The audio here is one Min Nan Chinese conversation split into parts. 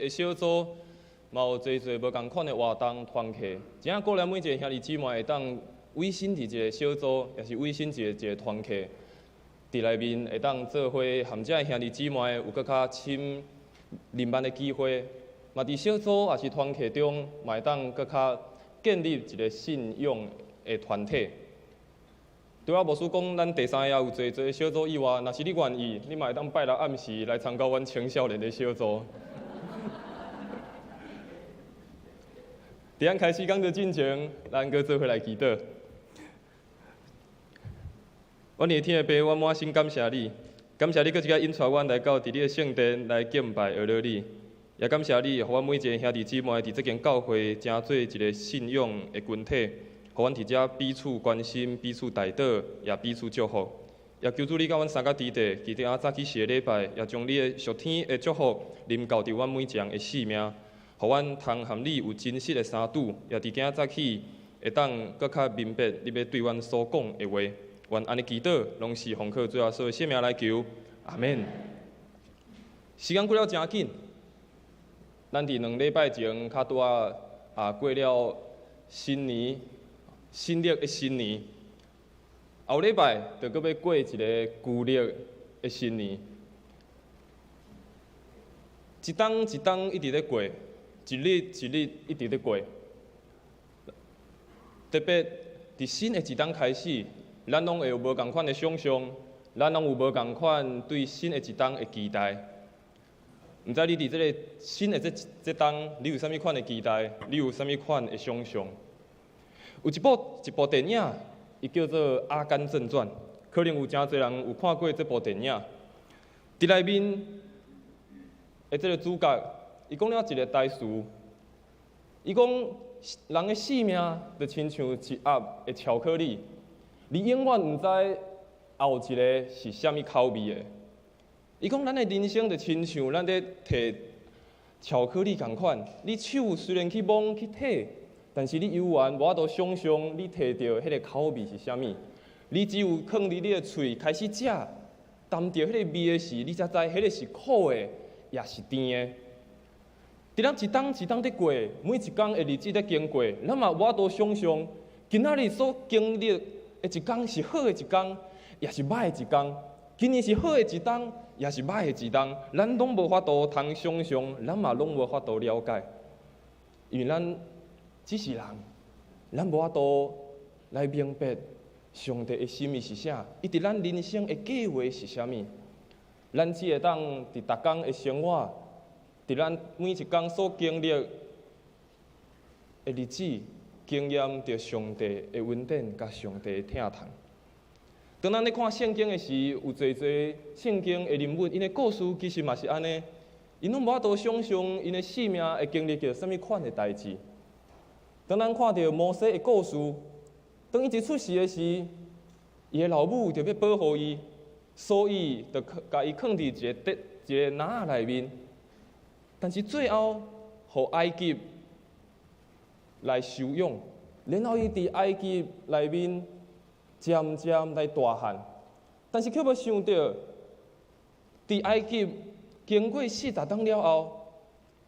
的小組，嘛有濟濟無仝款的活動團契，真正鼓勵每一個兄弟姊妹會當委身佇一個小組，抑是委身一個團契，佇內面會當做伙和遮的兄弟姊妹有閣較深認捌的機會，嘛佇小組抑是團契中，嘛會當閣較建立一個信仰的團體。除了牧師講，咱第三夜有濟濟小組以外，若是你願意，你嘛會當拜六暗時來參加阮青少年的小組。佇咱開始講座進前，咱閣做伙來祈禱。阮的天父，阮滿心感謝你，感謝你閣一擺引帶阮來到佇你的聖殿來敬拜學了你，也感謝你，予阮每一个兄弟姊妹佇這間教會成做一个信仰的群體，予阮佇遮彼此關心、彼此代禱，也彼此祝福。也求主你佮阮相佮佇咧，記得仔早起四个禮拜，也將你的屬天的祝福臨到佇阮每一个人的生命，予阮通和你有真實的相拄，也佇今仔早起會當閣較明白你欲對阮所講的話。願按呢祈禱，攏是奉靠主耶穌的聖名來求，阿們。時間過了誠緊，咱佇2禮拜前較拄仔啊過了新年，新曆的新年，後禮拜就閣欲過一个舊曆的新年。一冬一冬一直咧過，一日一日一直咧過。特別佇新的一冬開始，咱攏會有無仝款的想像，咱攏有無仝款對新的一冬的期待。毋知你佇這个新的這冬，你有啥物款的期待？你有啥物款的想像？有一部電影，伊叫做《阿甘正傳》，可能有誠濟人有看過這部電影。佇內面的這个主角，伊講了一个台詞，伊講人的性命就親像一盒的巧克力，你永遠毋知後一个是啥物口味的。伊講咱的人生就親像咱咧提巧克力仝款，你手雖然去摸去提，但是你猶原無法度想像你提著彼个口味是啥物。你只有囥佇你的喙開始食，澹著彼个味的時，你才知彼个是苦的，抑是甜的。佇咱一冬一冬佇過，每一工的日子咧經過，咱嘛無法度想像今仔日所經歷的一工是好的一工，抑是䆀的一工。今年是好的一冬，抑是䆀的一冬，咱攏無法度通想像，咱嘛攏無法度了解，因為咱只是人，咱無法度來明白上帝的心意是啥，伊佇咱人生的計劃是啥物。咱只會當佇逐工的生活，佇咱每一工所經歷的日子，經驗著上帝的恩典佮上帝的疼痛。當咱咧看聖經的時，有濟濟聖經的人物，𪜶的故事其實嘛是按呢，𪜶攏無法度想像𪜶的生命會經歷著啥物款的代誌。當咱看著摩西的故事，當伊一出世的時，伊的老母就欲保護伊，所以就共伊囥佇一个籃仔內面。但是最後，予埃及來收養，然後伊佇埃及內面漸漸來大漢，但是卻無想著，佇埃及經過四十冬了後，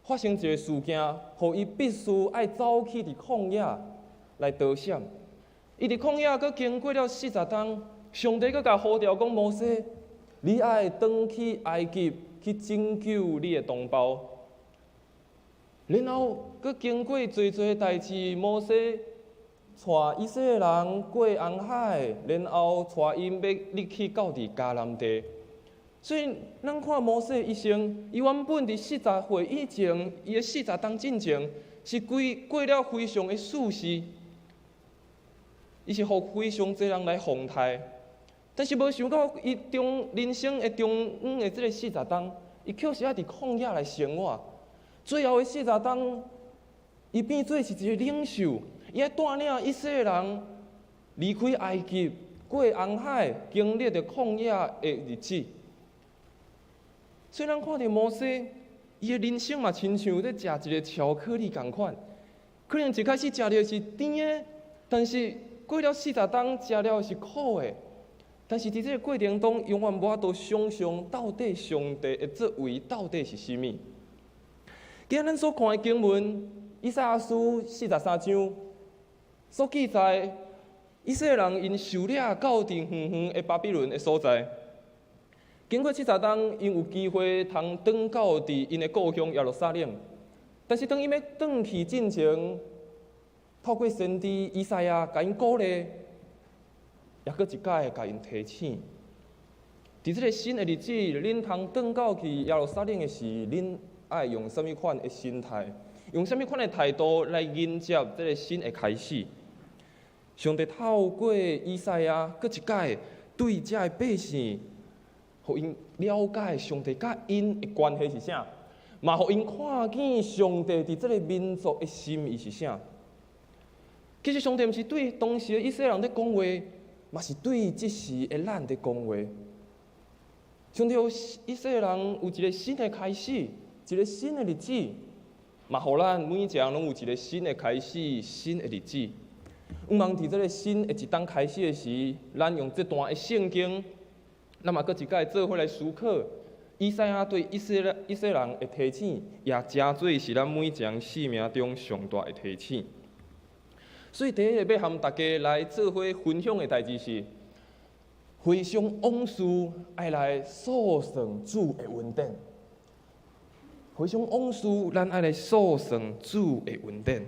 發生一个事件，予伊必須愛走去佇曠野來逃閃。伊佇曠野閣經過了四十冬，上帝閣共呼召講：摩西，你愛轉去埃及去拯救你的同胞。然後閣經過濟濟代誌，摩西帶以色列人過紅海，然後帶𪜶欲入去到佇迦南地。所以，咱看摩西一生，伊原本佇四十歲以前，伊的四十冬進前，是規過了非常的舒適，伊是予非常濟人來奉待。但是無想到，伊中人生的中央的這个四十冬，伊卻是愛佇曠野來生活。最後的四十冬，伊變做是一个領袖，伊愛帶領以色列人離開埃及，過紅海，經歷著曠野的日子。所以咱看著摩西，伊的人生嘛，親像咧食一个巧克力仝款，可能一開始食著是甜的，但是過了四十冬，食了是苦的。但是佇這个過程中，永遠無法度想像到底上帝的作為到底是啥物。今日咱所看的經文，以賽亞書43章所記載，以色列人𪜶受掠到佇遠遠的巴比倫的所在，經過70冬，𪜶有機會通轉到佇𪜶的故鄉耶路撒冷。但是當𪜶欲轉去進前，透過先知以賽亞共𪜶鼓勵，也閣一擺共𪜶提醒。佇這个新的日子，恁通轉到去耶路撒冷的時，恁愛用啥物款的心態，用啥物款的態度來迎接這个新的開始？上帝透過以賽亞，閣一擺對遮的百姓，予𪜶了解上帝佮𪜶的關係是啥，嘛予𪜶看見上帝佇這个民族的心意是啥。其實上帝毋是對當時的以色列人咧講話，嘛是對這時的咱咧講話。上帝予以色列人有一个新的開始，一个新的日子，嘛予咱每一个人攏有一个新的開始，新的日子。向望佇這个新的一冬開始的時，咱用這段的聖經，咱嘛閣一擺做伙來思考，以賽亞對以色列人的提醒，也誠做是咱每一个人生命中上大的提醒。所以第一个欲和大家來做伙分享的代誌是，回想往事，愛來數算主的恩典。回想往事，咱愛來數算主的恩典。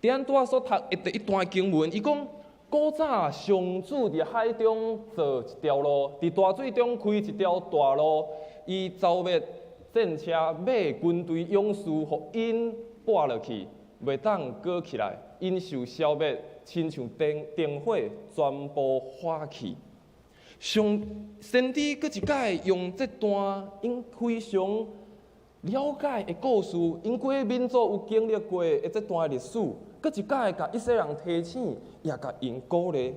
佇咱拄仔所讀的第一段經文，伊講古早上主佇海中造一條路，佇大水中開一條大路，伊剿滅戰車、馬、軍隊、勇士，予𪜶跋落去，袂當閣起來，𪜶受消滅，親像燈燈火全部化去。上先知閣一擺用這段𪜶非常了解的故事，𪜶規个民族有經歷過的這段歷史，閣一擺共以色列人提醒，也共𪜶鼓勵。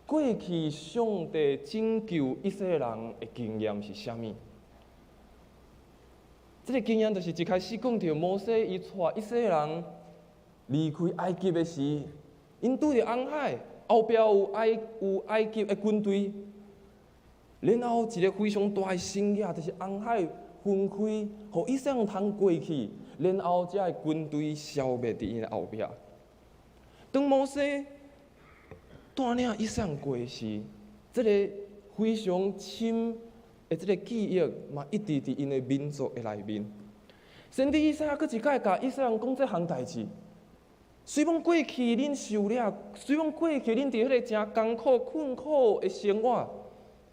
過去上帝拯救以色列人的經驗是啥物？這个經驗就是一開始講著摩西伊帶以色列人離開埃及的時，𪜶拄著紅海，後壁有埃及的軍隊，然後一个非常大的神蹟，就是紅海分開，予以色列人通過去，然後遮的軍隊消滅佇𪜶的後壁。當摩西帶領以色列人過時，這个非常深的這个記憶嘛，一直佇𪜶的民族的內面。先知以賽亞閣一擺共以色列人講這項代誌。雖罔過去恁受掠，雖罔過去恁佇彼個誠艱苦困苦的生活，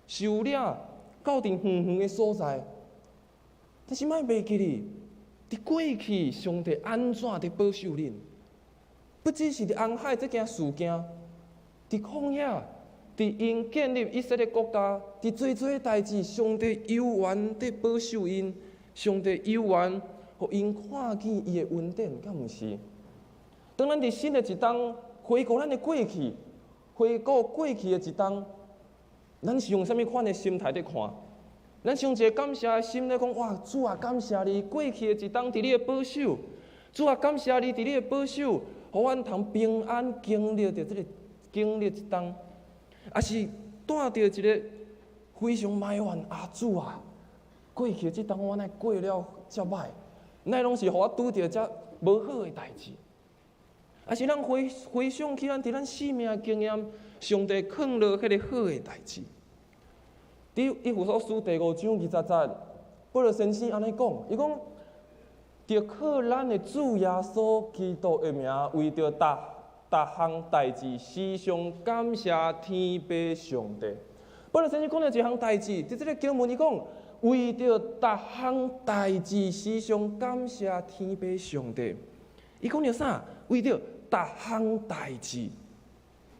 受掠到佇遠遠的所在，但是莫袂記得，佇過去上帝按怎佇保守恁？不只是佇紅海這件事件，佇曠野，佇𪜶建立以色列國家，佇濟濟代誌，上帝猶原佇保守𪜶，上帝猶原予𪜶看見伊的恩典，敢毋是？當咱佇新的一冬回顧咱的過去，回顧過去的一冬，咱是用啥物款的心態佇看？咱是用一个感謝的心咧講：哇，主啊，感謝你過去的一冬佇你的保守，主啊，感謝你佇你的保守，予阮通平安經歷著這个經歷一冬，抑是帶著一个非常埋怨啊，主啊，過去的這冬我哪會過了遮歹，哪會攏是予我拄著遮無好的代誌？抑是咱回想起咱佇咱生命的經驗，上帝囥落彼个好的代誌。佇以弗所書第5章20節，保羅先生按呢講，伊講：著靠咱的主耶穌基督的名，為著逐逐項代誌，時常感謝天父上帝。保羅先生講著一項代誌，佇這个經文伊講，為著逐項代誌，時常感謝天父上帝。伊講著啥？為著逐項代誌，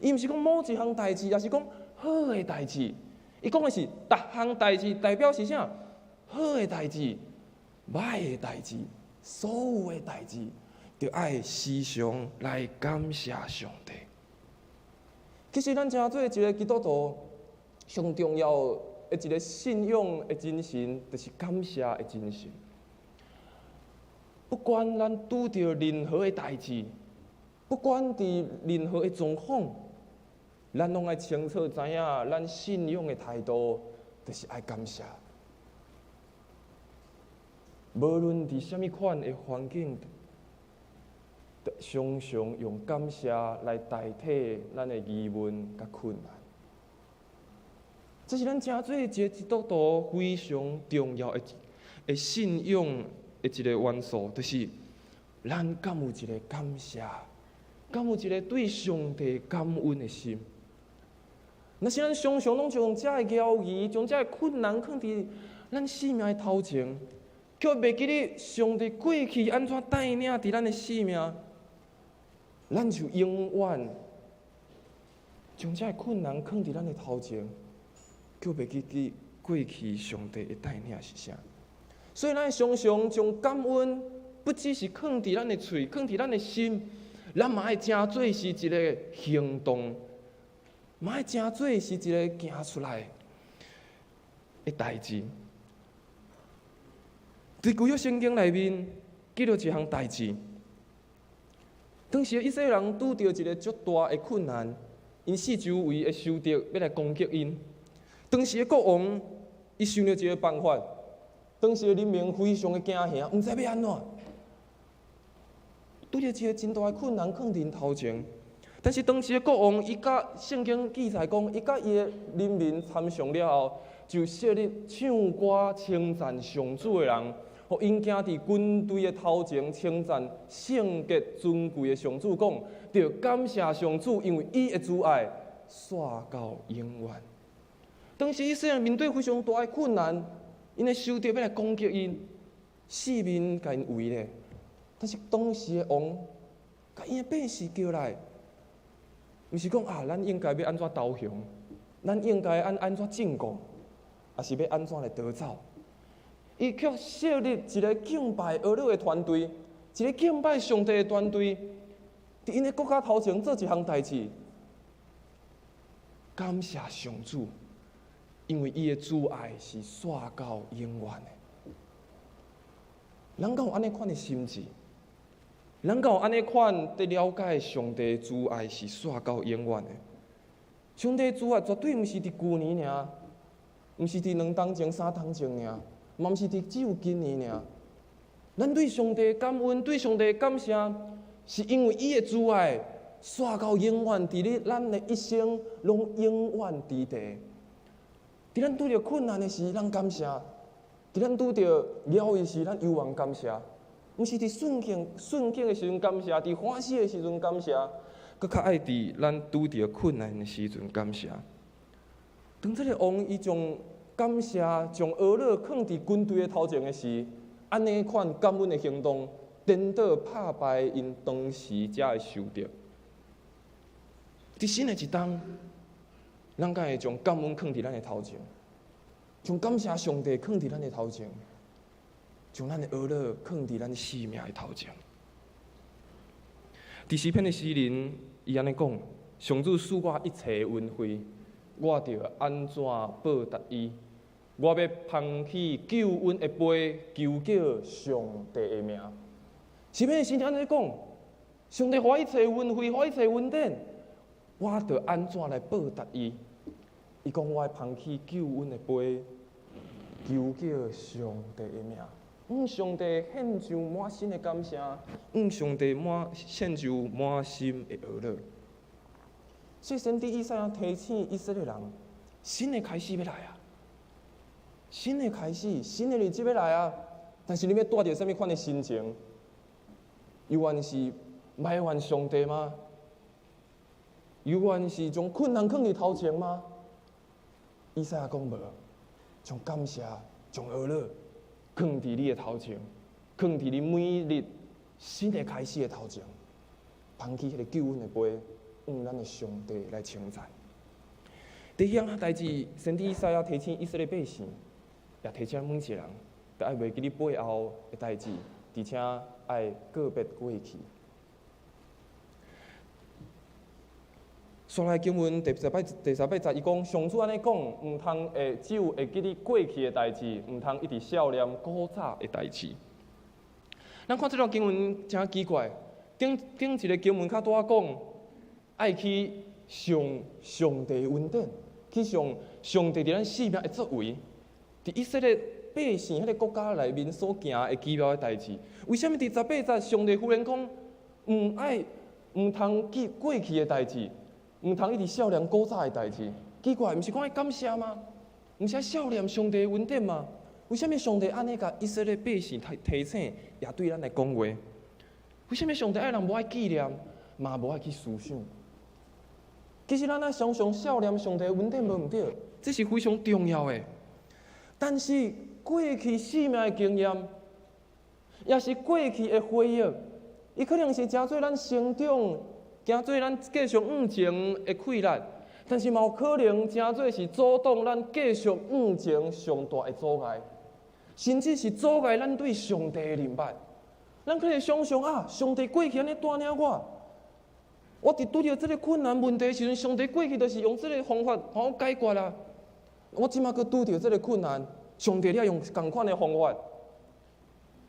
伊毋是講某一項代誌，抑是講好的代誌。伊講的是逐項代誌，代表是啥？好的代誌、歹的代誌，所有的代誌，著愛時常來感謝上帝。其實咱成做一个基督徒，上重要的一个信仰的精神，就是感謝的精神。不管咱拄著任何的代誌，不管佇任何的狀況，咱攏愛清楚知影，咱信仰的態度就是愛感謝。無論佇啥物款的環境，常常用感謝來代替咱的疑問佮困難。這是咱成做一个基督徒非常重要的信仰的一个元素，就是咱敢有一个感謝，敢有一个對上帝感恩的心。若是咱常常攏將這个猶疑、將這个困難囥佇咱生命的頭前，卻袂記得上帝過去按怎帶領佇咱的生命，咱就永遠將這个困難囥佇咱的頭前，卻袂記得過去上帝的帶領是啥。所以咱常常將感恩不只是囥佇咱的喙，囥佇咱的心，咱嘛愛成做是一个行動，嘛愛成做是一个行出來的代誌。佇舊約聖經內面記錄一項代誌。當時以色列人拄著一个足大的困難，𪜶四周圍的仇敵欲來攻擊𪜶。當時的國王伊想著一个辦法，當時的人民非常的驚嚇，毋知欲按怎。拄著一个真大的困難，囥佇𪜶頭前。但是當時的國王，伊佮聖經記載講，伊佮伊的人民參詳了後，就設立唱歌稱讚上主的人，予𪜶行佇軍隊的頭前稱讚聖潔尊貴的上主，講，著感謝上主，因為伊的慈愛煞到永遠。當時以色列人面對非常大的困難，𪜶的仇敵欲來攻擊𪜶，四面共𪜶圍咧。但是當時的王，共𪜶的百姓叫來，毋是講啊，咱應該欲按怎投降，咱應該按怎進攻，抑是欲按怎來逃走？伊卻設立一个敬拜阿樂的團隊，一个敬拜上帝的團隊，佇𪜶的國家頭前做一項代誌，感謝上主，因為伊的慈愛是煞到永遠的。咱敢有按呢款的心志？咱敢有按呢款佇了解上帝慈愛是煞到永遠的？上帝慈愛絕對毋是佇舊年爾，毋是佇2冬前、3冬前爾，嘛毋是佇只有今年爾。咱對上帝感恩，對上帝感謝，是因為伊的慈愛煞到永遠，佇咧咱的一生攏永遠佇地。佇咱拄著困難的時，咱感謝；佇咱拄著猶疑時，咱猶原感謝。毋是佇順境的時陣感謝，佇歡喜的時陣感謝，閣較愛佇咱拄著困難的時陣感謝。當這个王伊將感謝將蚵仔囥佇軍隊的頭前的時，按呢款感恩的行動，顛倒拍敗𪜶當時遮的仇敵。佇新的一冬，咱敢會將感恩囥佇咱的頭前，將感謝上帝囥佇咱的頭前，將咱的蚵仔囥佇咱生命的頭前。佇詩篇的詩人，伊按呢講：上主賜我一切恩惠，我著按怎報答伊？我欲捧起救恩的杯，求叫上帝的名。詩篇的詩人按呢講：上帝予我一切恩惠，予我一切恩典，我著按怎來報答伊？伊講我欲捧起救恩的杯，求叫上帝的名。向上帝獻上滿心的感謝，向上帝獻上滿心的呵咾。所以先知以賽亞提醒以色列人，新的開始欲來啊！新的開始，新的日子欲來啊！但是你欲帶著啥物款的心情？猶原是埋怨上帝嗎？猶原是將困難囥佇頭前嗎？以賽亞講無，將感謝、將呵咾囥佇你的頭前，囥佇你每日新的開始的頭前，捧起彼个救恩的杯，向咱的上帝來稱讚。第二項代誌，先知以賽亞提醒以色列百姓，也提醒每一個人，著愛袂記得背後的代誌，而且愛告別過去。煞來經文第十八節，伊講上主按呢講，毋通會只有會記得過去的代誌，毋通一直數念古早的代誌。咱看這段經文誠奇怪，頂頂一个經文較拄仔講，愛去想上帝恩典，去想上帝佇咱生命的作為。佇以色列百姓、彼个國家內面所行的奇妙的代誌？為啥物佇十八節，上帝忽然講毋愛、毋通記過去的代誌，毋通一直數念古早的代誌？奇怪，毋是講愛感謝嗎？毋是愛數念上帝的恩典嗎？為啥物上帝按呢共以色列百姓提提醒，也對咱來講話？為啥物上帝愛人無愛紀念，嘛無愛去思想？其實咱愛常常數念上帝的恩典，無毋對，這是非常重要的。但是過去生命的經驗，也是過去的回憶，伊可能是成做咱成長，成做咱繼續向前的氣力，但是嘛有可能成做是阻擋咱繼續向前上大的阻礙，甚至是阻礙咱對上帝的認捌。咱可能想像啊，上帝過去按呢帶領我，我佇拄著這个困難問題的時陣，上帝過去就是用這个方法予我解決啊。我這馬閣拄著這个困難，上帝你愛用仝款的方法。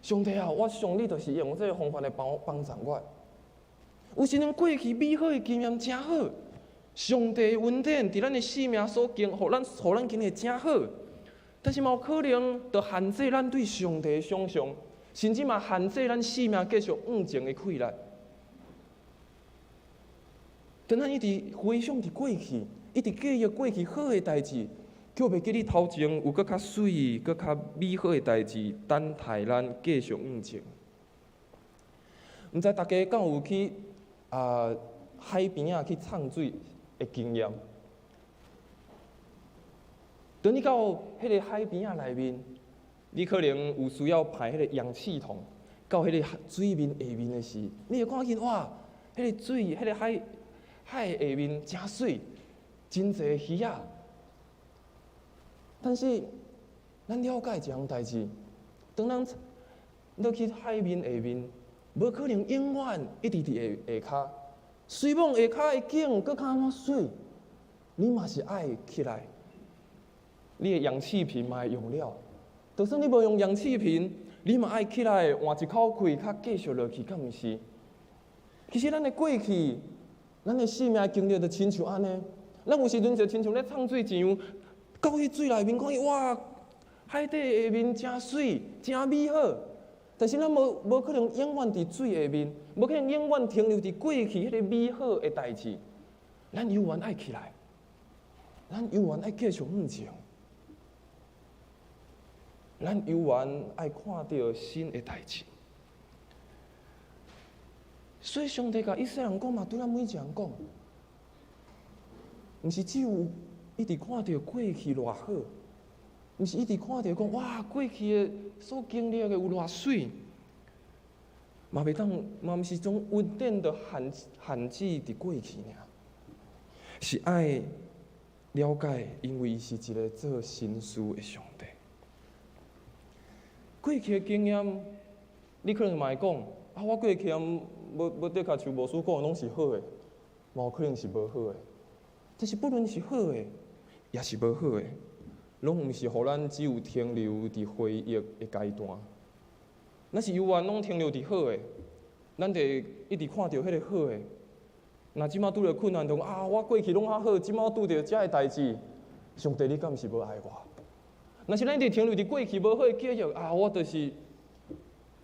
上帝啊，我相信你就是用這个方法來幫我幫助我。有時陣過去美好的經驗誠好，上帝的恩典佇咱的生命所經，予咱經歷誠好，但是嘛有可能就限制咱對上帝的想像，甚至嘛限制咱生命繼續向前的氣力。當咱一直回想佇過去，一直記憶過去好的代誌，卻袂記得頭前有閣較媠、閣較美好的代誌等待咱繼續向前。毋知大家敢有去海邊仔去藏水的經驗？當你到彼个海邊仔內面，你可能有需要排彼个氧氣筒到彼个水面下面的時，你會看見哇，彼个水、彼个海下面誠媠，真濟魚仔。但是，咱了解一項代誌，當咱落去海面下面，無可能永遠一直佇下下跤。雖罔下跤的景閣較按怎媠，你嘛是愛起來。你的氧氣瓶嘛會用了，就算你無用氧氣瓶，你嘛愛起來換一口氣，較繼續落去，敢毋是？其實咱的過去，咱的生命經歷就親像按呢。咱有時陣就親像咧藏水一樣，到彼水內面看見哇，海底下面誠媠，誠美好。但是咱無可能永遠佇水下面，無可能永遠停留佇過去彼个美好的代誌。咱猶原愛起來，咱猶原愛繼續向前，咱猶原愛看著新的代誌。所以上帝共以色列人講嘛，對咱每一个人講，毋是只有一直看著過去偌好，毋是一直看著講哇過去的所經歷的有偌媠，嘛袂當，嘛毋是將恩典就限制佇過去爾，是愛了解，因為伊是一个做新事的上帝。過去的經驗，你可能嘛會講，啊，我過去無的確像牧師講的攏是好的，嘛有可能是無好的。但是不論是好的，抑是無好的，攏毋是予咱只有停留佇回憶的階段。若是猶原攏停留佇好的，咱就會一直看著彼个好的。若這馬拄著困難，就講啊，我過去攏較好，這馬拄著這个代誌，上帝你敢毋是無愛我？若是咱一直停留佇過去無好的記憶，啊，我就是，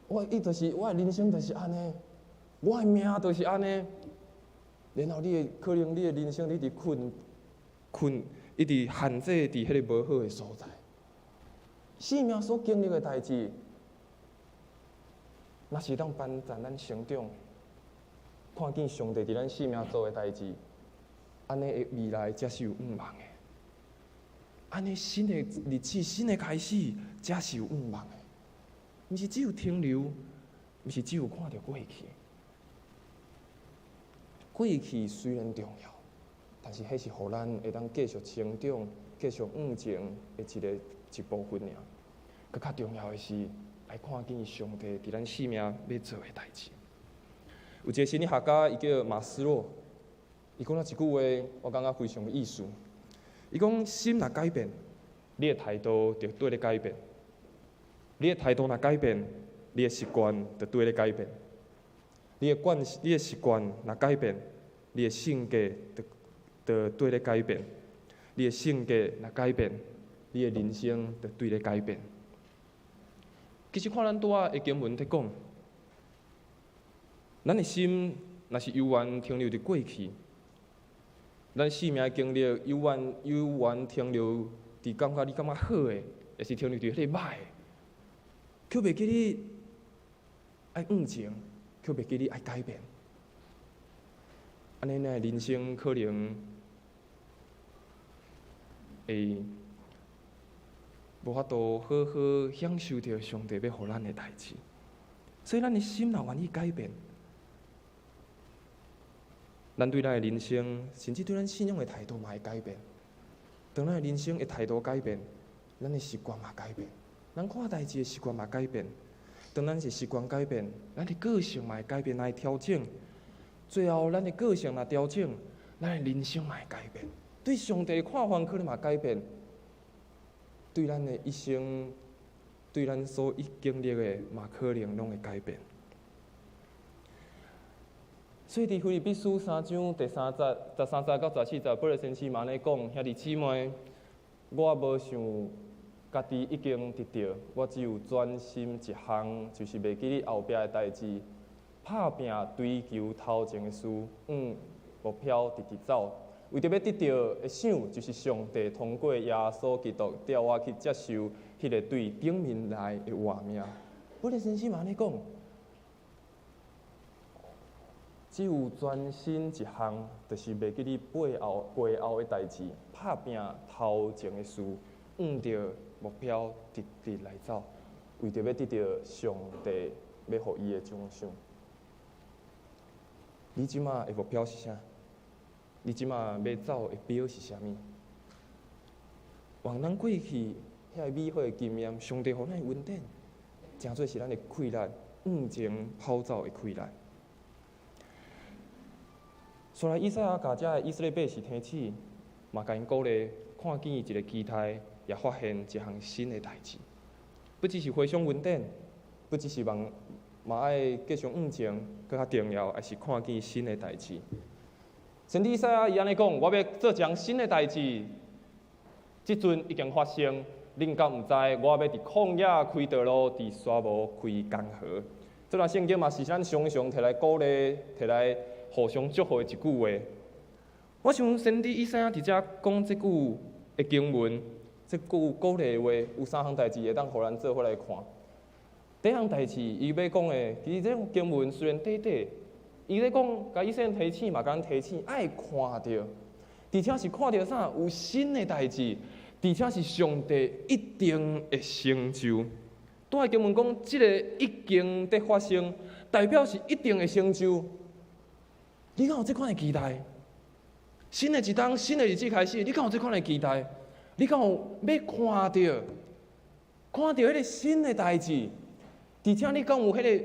我伊就是我的人生就是按呢，我的命就是按呢。然後你會可能你的人生你一直困困，一直限制佇彼个無好的所在。生命所經歷的代誌，若是當幫助咱成長，看見上帝佇咱生命做的代誌，按呢的未來才是有向望的。按呢新的日子、新的開始，才是有向望的。毋是只有停留，毋是只有看著過去。過去雖然重要，但是彼是予咱會當繼續成長、繼續向前的一部分爾。閣較重要的是，愛看見上帝佇咱生命欲做的代誌。有一个心理學家，伊叫馬斯洛，伊講了一句話，我感覺非常有意思。伊講：心若改變，你的態度就綴咧改變；你的態度若改變，你的習慣就綴咧改變；你的習慣若改變，你的性格就綴咧改變；你的性格若改變，你的人生就綴咧改變。其實看咱拄仔的經文佇講，咱的心若是猶原停留佇過去，咱生命的經歷猶原停留佇感覺你感覺好的，抑是停留佇彼個歹的，卻袂記你愛向前，卻袂記你愛改變。按呢，咱的人生可能會無法度好好享受著上帝欲予咱的代誌。所以，咱的心若願意改變，咱對咱的人生，甚至對咱信仰的態度嘛會改變。當咱的人生的態度改變，咱的習慣嘛改變，咱看代誌的習慣嘛改變。當咱的習慣改變，咱的個性嘛會改變，來調整。最後，咱的個性若調整，咱的人生嘛會改變。對上帝的看法可能嘛改變，對咱的一生，對咱所已經歷的嘛可能攏會改變。所以，佇腓立比書三章第三節、13節到14節，保羅先生嘛按呢講：兄弟姊妹，我無想家己已經得著，我只有專心一項，就是袂記得後壁的代誌，拍拚追求頭前的事，向目標直直走。為著欲得著的賞，就是上帝通過耶穌基督召我去接受彼个對頂面來的活命。保羅先生嘛按呢講，只有專心一項，就是袂記得背後過後的代誌，拍拚頭前的事，向著目標直直來走，為著欲得著上帝欲予伊的獎賞。你這馬的目標是啥？你這馬欲走的標是啥物？往咱過去遐个美好的經驗，上帝予咱的恩典，成做是咱的氣力，向前跑走的氣力。所以以賽亞共遮的以色列百姓提醒，嘛共𪜶鼓勵，看見一个期待，也發現一項新的代誌。不只是回想恩典，不只是望嘛愛繼續向前，閣較重要，也是看見新的代誌。先知以賽亞伊按呢講：我欲做一項新的代誌，這陣已經發生，恁敢毋知？我欲佇曠野開道路，佇沙漠開江河。這段聖經嘛是咱常常提來鼓勵、提來互相祝福的一句話。我想先知以賽亞佇遮講這句的經文，這句鼓勵的話，有三項代誌會當予咱做伙來看。第一項代誌，伊欲講的，其實這種經文雖然短短，伊咧講，共以色列提醒嘛，共咱提醒，愛看著，而且是看著啥？有新的代誌，而且是上帝一定會成就。拄仔經文講，這个已經佇發生，代表是一定會成就。你敢有這款的期待？新的一冬，新的日子開始，你敢有這款的期待？你敢有欲看著，看著彼个新的代誌？而且你敢有彼个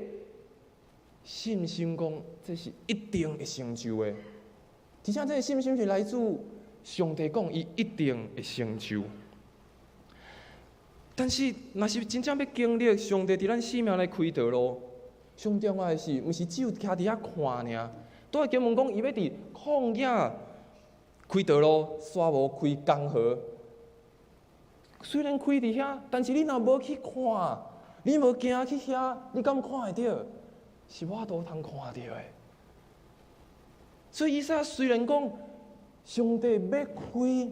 信心，講這是一定會成就的？而且這个信心是來自上帝講，伊一定會成就。但是，若是真正欲經歷上帝佇咱生命來開道路，上重要的是，毋是只有徛佇遐看爾。拄仔經文講，伊欲佇曠野開道路，沙漠開江河。雖然開佇遐，但是你若無去看，你無行去遐，你敢看會著？是無法度通看著的。所以以賽亞雖然講上帝欲開，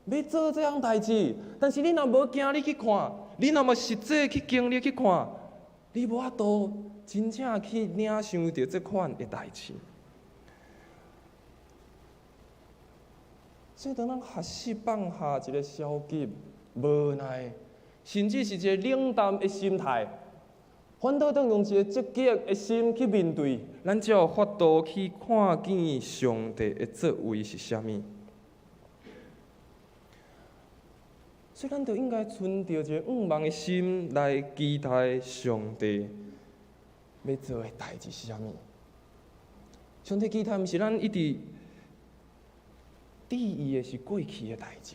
欲做這項代誌，但是你若無行入去看，你若無實際去經歷去看，你無法度真正去領受著這款的代誌。所以當咱學習放下一个消極、無奈，甚至是一个冷淡的心態，反倒當用一个積極的心去面對，咱才有法度去看見上帝的作為是啥物。所以，咱就應該存著一个向望的心來期待上帝欲做的代誌是啥物。上帝期待毋是咱一直注意的是過去的代誌，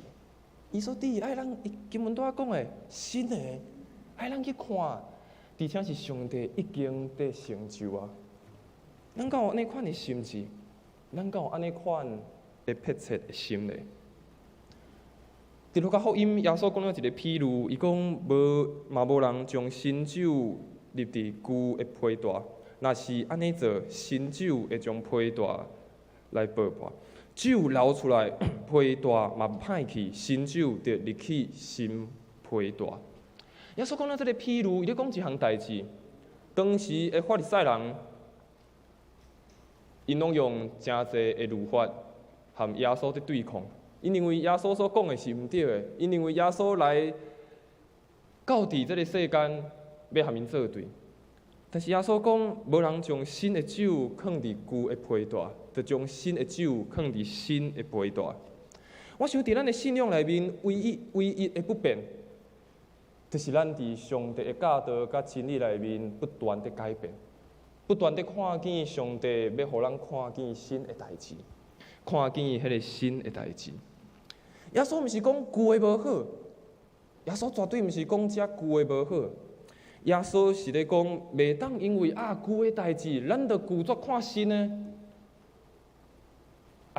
伊所注意愛咱，伊經文拄仔講的新的，愛咱去看，而且是上帝已經佇成就啊！咱敢有按呢款的心志？咱敢有按呢款的迫切的心咧？佇路加福音，耶穌講了一个譬喻，伊講無嘛無人將新酒入佇舊的皮袋，若是按呢做，新酒會將皮袋來爆破，酒流出來，皮袋嘛歹去，新酒著入去新皮袋。耶穌講了這个譬喻，伊咧講一項代誌。當時的法利賽人，𪜶攏用誠濟的律法和耶穌佇對抗。𪜶認為耶穌所講的是毋對的，𪜶認為耶穌來到佇這个世間欲和𪜶作對。但是耶穌講，無人將新的酒囥佇舊的皮袋，著將新的酒囥佇新的皮袋。我想佇咱的信仰內面，唯一唯一的不變，就是咱佇上帝的教導佮真理內面不斷的改變，不斷的看見上帝欲予咱看見新的代誌，看見彼个新的代誌。耶穌毋是講舊的無好，耶穌絕對毋是講這舊的無好。耶穌是咧講，袂當因為啊舊的代誌，咱就拒絕看新的，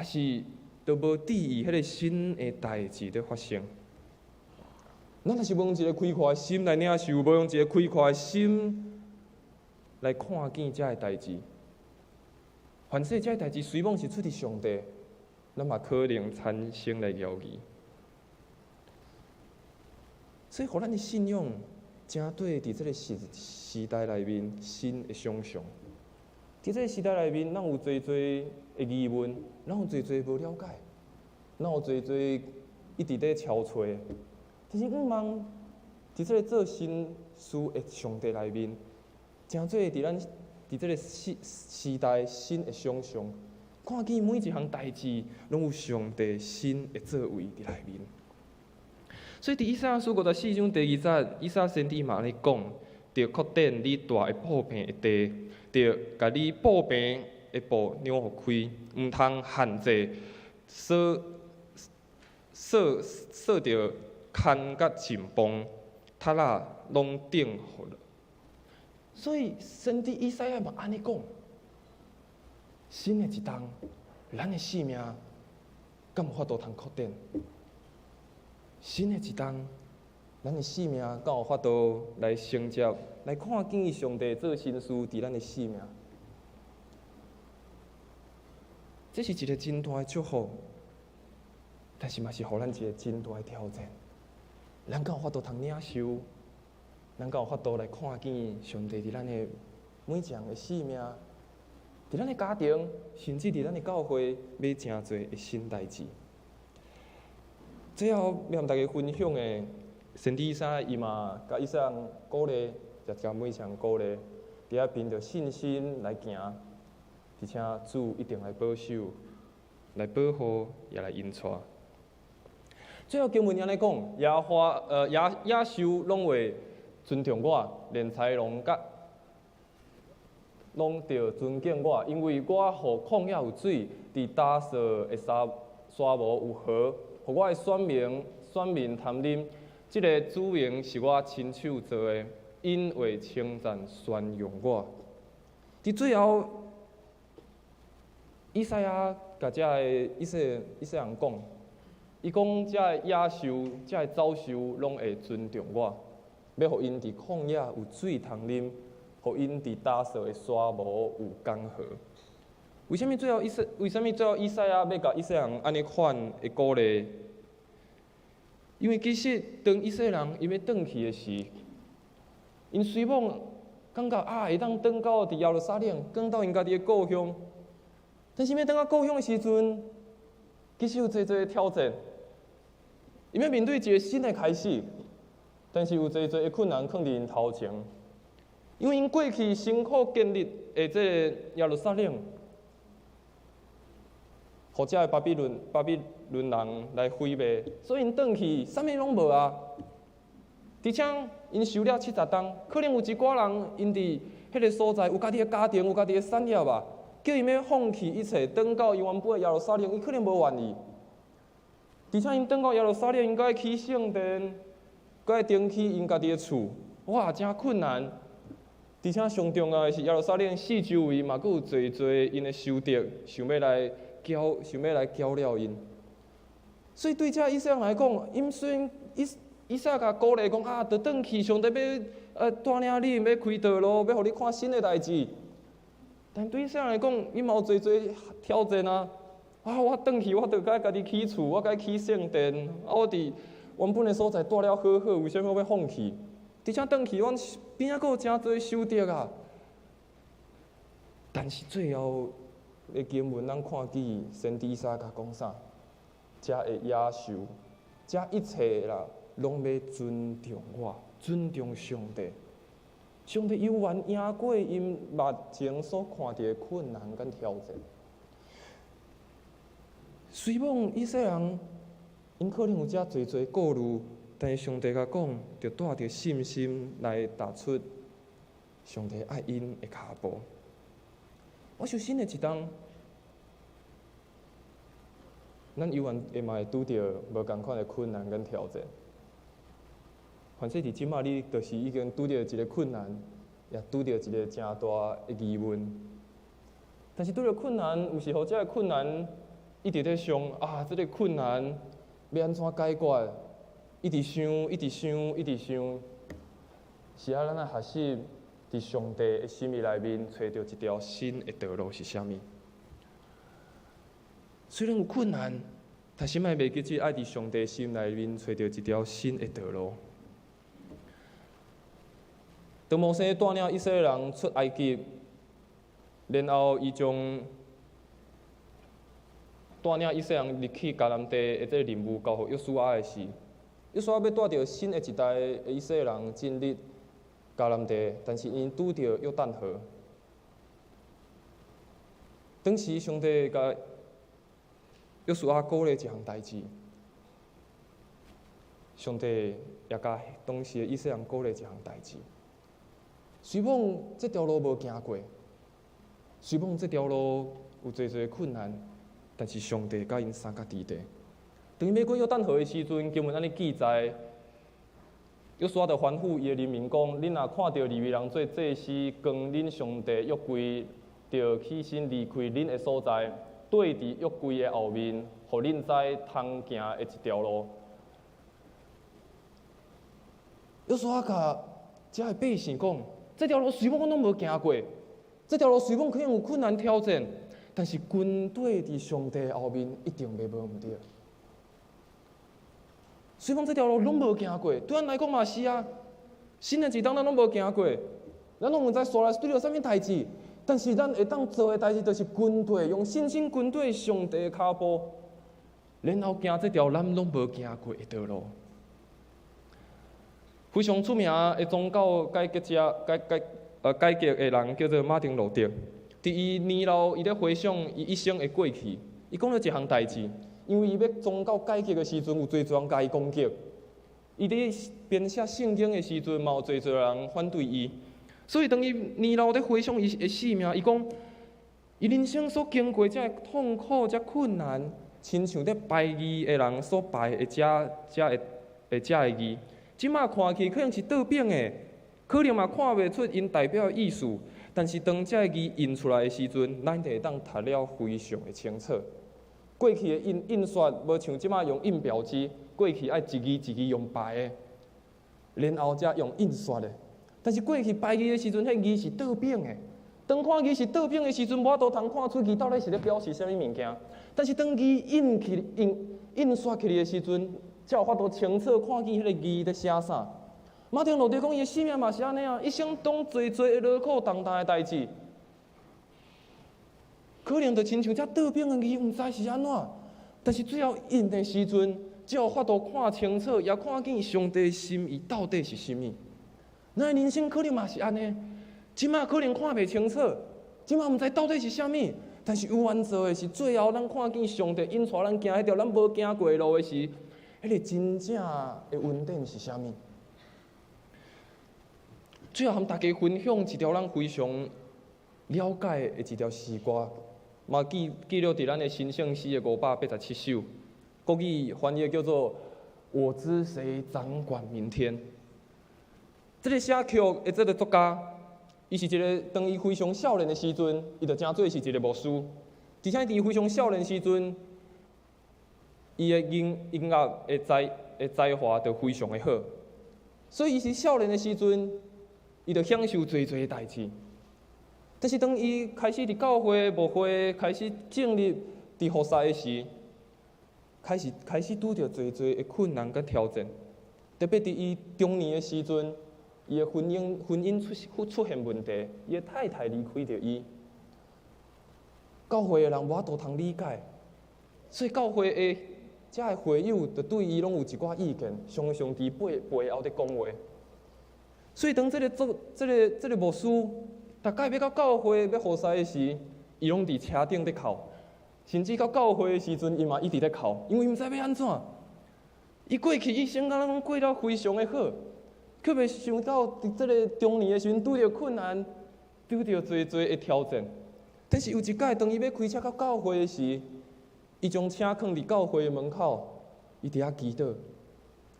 抑是就無注意彼个新的代誌咧發生。咱若是無用一个開闊的心來領受，無用一个開闊的心來看見這个代誌，凡勢這个代誌雖罔是出佇上帝，咱嘛可能產生來猶疑。所以，予咱的信仰，誠對佇這个時時代內面新的想象。佇這个時代內面，咱有濟濟的疑問，咱有濟濟無了解，咱有濟濟一直咧敲揣。但是，向望佇這個做新事的上帝內面，誠濟佇咱佇這个時時代新的想象，看見每一項代誌，攏有上帝新的作為佇內面。所以，佇以賽亞書54章第二節，以賽亞先知嘛按呢講：著擴展你大的布棚的地，著共你布棚的布讓予開，毋通限制鎖鎖鎖著牽佮繩綁，塔仔攏頂予落。所以，先知以賽亞嘛按呢講：新的一冬，咱的性命敢有法度通擴展？新的一冬，咱的性命敢有法度來承接、來看見上帝做新事佇咱的性命？這是一个真大的祝福，但是嘛是予咱一个真大的挑戰。咱敢有法度通領受？咱敢有法度來看見上帝佇咱的每一人的性命，佇咱的家庭，甚至佇咱的教會，欲成做的新代誌？最後欲和大家分享的，先知以賽亞伊嘛共以色列人鼓勵，也共每一人鼓勵，佇遐憑著信心來行，而且主一定來保守、來保護，也來引帶。最後經文按呢講，耶和華野野獸攏會尊重我，連豺狼佮攏著尊敬我，因為我予曠野有水，佇乾燥的沙沙漠有河。予我的選民，選民通啉，這个子民是我親手造的，𪜶會稱讚宣揚我。佇最後，以賽亞共遮个以色以色列人講，伊講遮个野獸、遮个走獸攏會尊重我，欲予𪜶佇曠野有水通啉，予𪜶佇乾燥的沙漠有江河。為啥物最後以賽？為啥物最後以賽亞欲共以色列人按呢款的鼓勵？因為其實當以色列人𪜶欲轉去的時，𪜶雖罔感覺啊會當轉到佇耶路撒冷，轉到𪜶家己的故鄉，但是欲轉到故鄉的時陣，其實有濟濟的挑戰。𪜶欲面對一个新的開始，但是有濟濟的困難囥佇𪜶頭前，因為𪜶過去辛苦建立的這个耶路撒冷，予遮个巴比倫巴比倫人來毀滅，所以𪜶轉去，啥物攏無啊。而且𪜶守了70冬，可能有一寡人𪜶佇彼个所在有家己的家庭，有家己的產業啊，叫𪜶欲放棄一切，轉到𪜶原本的耶路撒冷，𪜶可能無願意。而且𪜶轉到耶路撒冷，𪜶閣愛起聖殿，閣愛重起𪜶家己的厝，哇，誠困難。而且上重要的是耶路撒冷四周圍嘛，閣有濟濟𪜶的仇敵，想欲來攪，想欲來攪擾𪜶。所以對這以色列人來講，𪜶雖然以撒共鼓勵講啊，著轉去，上帝欲帶領你，欲開道路，欲予你看新的代誌。但對以色列人來講，𪜶嘛有濟濟挑戰啊！啊，我轉去，我著該家己起厝，我該起聖殿，啊，我佇原本的所在蹛了好好，為啥物我欲放棄？而且轉去，阮邊仔閣有誠濟收穫啊！但是最後的經文，咱看見先知以賽亞講啥？遮的野獸，遮一切啦，攏欲尊重我，尊重上帝。上帝猶原贏過𪜶目前所看著的困難佮挑戰。雖罔以色列人，𪜶可能有遮濟濟顧慮，但是上帝共講，著帶著信心來踏出上帝愛𪜶的跤步。我想新的一冬，咱猶原會嘛會拄著無仝款的困難佮挑戰。凡勢佇這馬，你就是已經拄著一個困難，也拄著一個誠大的疑問。但是拄著困難，毋是予這个困難一直咧想啊，這个困難欲按怎解決？一直想，一直想，一直想。是啊，咱愛學習佇上帝的心意內面，揣著一條新的道路是啥物？雖然有困難，但是莫袂記得愛佇上帝心內面揣著一條新的道路。當摩西帶領以色列人出埃及，然後伊將帶領以色列人入去迦南地的這個任務交予約書亞的時，約書亞欲帶著新的一代的以色列人進入迦南地，但是𪜶拄著約旦河。當時上帝共約書亞鼓勵一項代誌，上帝也共當時的以色列人鼓勵一項代誌。雖罔這條路無行過，雖罔這條路有濟濟困難，但是上帝佮𪜶相佮佇咧。當𪜶欲過約旦河的時陣，經文按呢記載，約書亞就吩咐伊的人民講：恁若看著利未人做祭司，扛恁上帝約櫃，著起身離開恁的所在，對佇約櫃的後面，予恁知通行的一條路。約書亞共遮的百姓講：這條路雖罔阮攏無行過，這條路雖罔可能有困難挑戰，但是軍隊佇上帝後面一定袂無毋對。雖罔這條路攏無行過，對咱來講嘛是啊。新的一冬咱攏無行過，咱攏毋知紲來拄著啥物代誌，但是咱會當做的代誌就是跟綴，用信心跟綴上帝的跤步，然後行這條咱攏無行過的道路。非常出名的宗教改革者、改革的人叫做馬丁路德。佇伊年老，伊咧回想伊一生的過去，伊講了一項代誌。因為伊欲宗教改革的時陣，有濟濟人共伊攻擊。伊佇編寫聖經的時陣，嘛有濟濟人反對伊。所以當伊年老咧回想伊的性命，伊講，伊人生所經過遮痛苦、遮困難，親像咧排字的人所排的遮的字。這馬看去可能是倒反的，可能嘛看袂出𪜶代表的意思。但是當這个字印出來的時陣，咱就會當讀了非常的清楚。過去的印刷無像這馬用印表機，過去愛一字一字用排的，然後才用印刷的。但是過去排字的時陣，彼字是倒反的。當看字是倒反的時陣，無法度通看出字到底是咧表示啥物物件。但是當字印起印印刷起來的時陣，才有法度清楚看見彼个字咧寫啥。馬丁路德講，伊的生命嘛是按呢啊，一生中濟濟的勞苦重擔的代誌，可能就親像這倒反的字，毋知是按怎。但是最後印的時陣，才有法度看清楚，也看見上帝心意到底是啥物。咱的人生可能嘛是按呢，這馬可能看袂清楚，這馬毋知到底是啥物。但是猶原做的是，最後咱看見上帝引帶咱行彼條咱無行過的路的時，彼个真正的恩典是啥物？最後，和大家分享一條咱非常了解的一條詩歌，嘛記錄佇咱的新聖詩的587首，國語翻譯叫做《我知誰掌管明天》。這个寫曲的這个作家，伊是一个當伊非常少年的時陣，伊就成做是一个牧師，而且佇伊非常少年時陣，伊的音樂的才華就非常的好，所以伊是少年的時陣，伊就享受濟濟的代誌。但是當伊開始佇教會牧會開始建立佇服侍的時，開始拄著濟濟的困難佮挑戰。特別佇伊中年的時陣，伊的婚姻出現問題，伊的太太離開著伊，教會的人無法度通理解，所以教會的遮的會友就對伊攏有一寡意見，常常佇背後佇講話。所以當這個做這個這個牧師，逐擺欲到教會欲服侍的時，伊攏佇車頂咧哭，甚至到教會的時陣，伊嘛一直咧哭，因為伊毋知欲按怎。伊過去一生敢若攏過了非常的好，卻袂想到佇這個中年的時陣拄著困難，拄著濟濟的挑戰。但是有一擺，當伊欲開車到教會的時，伊將車囥佇教會的門口，伊佇遐祈禱。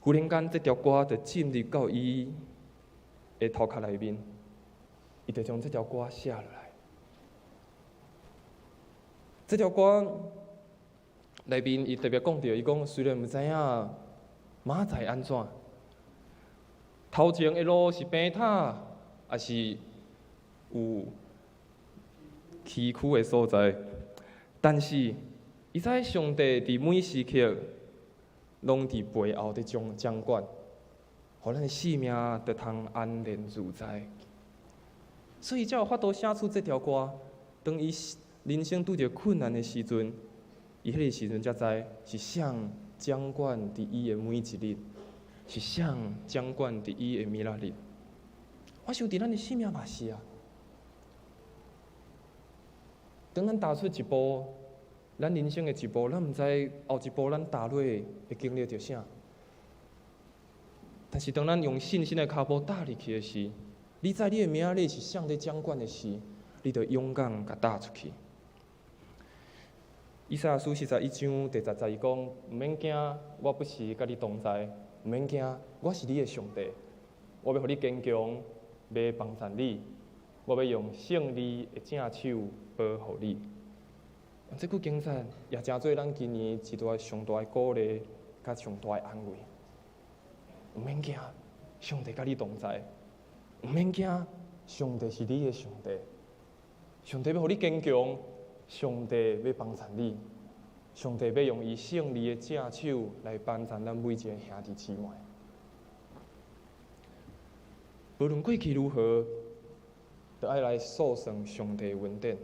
忽然間，這條歌就進入到伊的頭殼內面，伊就將這條歌寫落來。這條歌內面，伊特別講著，伊講雖然毋知影明仔載按怎，頭前的路是平坦，抑是有崎嶇的所在，但是伊知上帝佇每時刻攏佇背後佇掌管，予咱的性命得通安然自在。所以才有法度寫出這條歌。當伊人生拄著困難的時陣，伊彼個時陣才知是誰掌管佇伊的每一日，是誰掌管佇伊的明仔日。我想佇咱的生命嘛是啊。當咱踏出一步，咱人生的一步，咱毋知後一步咱踏落會經歷著啥。但是當咱用信心的跤步踏入去的時，你知你的明仔日是誰佇掌管的時，你就勇敢共踏出去。以賽亞書41章第10節伊講：毋免驚，我不時佮你同在；毋免驚，我是你的上帝，我欲予你堅強，欲幫贊你，我欲用勝利的正手保護你。這句經節也成做咱今年一大上大的鼓勵，佮上大的安慰。毋免驚，上帝佮你同在；毋免驚，上帝是你的上帝。上帝欲予你堅強，上帝欲幫贊你，上帝欲用伊勝利的正手來幫贊咱每一個兄弟姊妹。無論過去如何，都愛來數算上帝的恩典。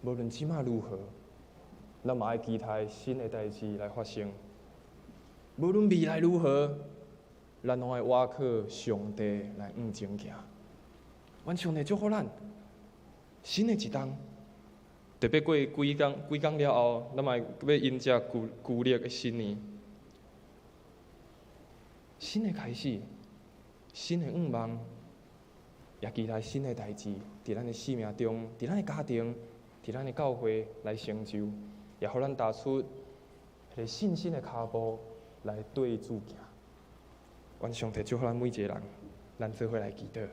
無論這馬如何，咱嘛愛期待新的代誌來發生。無論未來如何，咱攏愛倚靠上帝來向前行。願上帝祝福咱，新的一冬，特別過幾工幾工了後，咱嘛欲迎接舊曆的新年，新的開始，新的願望，也期待新的代誌佇咱的生命中，佇咱的家庭，佇咱的教會來成就，也予咱踏出彼个信心的跤步來對主行。願上帝祝福咱每一個人，咱做伙來祈禱。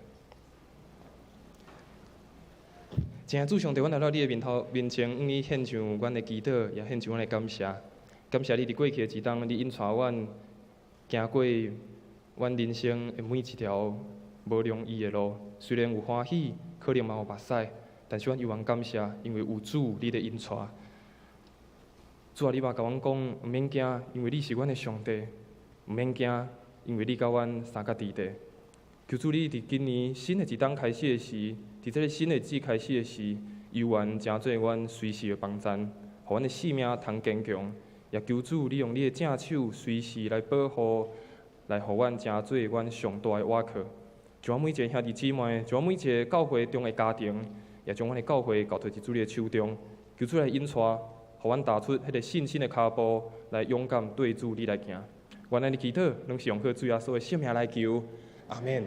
親愛主上帝，阮來到你的面頭面前，向你獻上阮的祈禱，也獻上阮的感謝。感謝你佇過去的一冬，你引帶阮行過阮人生的每一條無容易的路。雖然有歡喜，可能嘛有目屎，但是阮猶原感謝，因為有主你佇引帶。主啊，你嘛共阮講，毋免驚，因為你是阮的上帝。毋免驚，因為你佮阮相佮佇咧。求主你佇今年新的一冬開始的時，佇這个新的季開始的時，猶原成做阮隨時的幫贊，予阮的性命通堅強。也求主你用你的正手隨時來保護，來予阮成做阮上大的倚靠。將阮每一個兄弟姊妹，將阮每一个教會中的家庭，也將阮的教會交託佇主你的手中。求主來引帶，予阮踏出彼个信心的跤步，來勇敢對主你來行。阮按呢祈禱，攏是用靠主耶穌的聖名來求。阿們。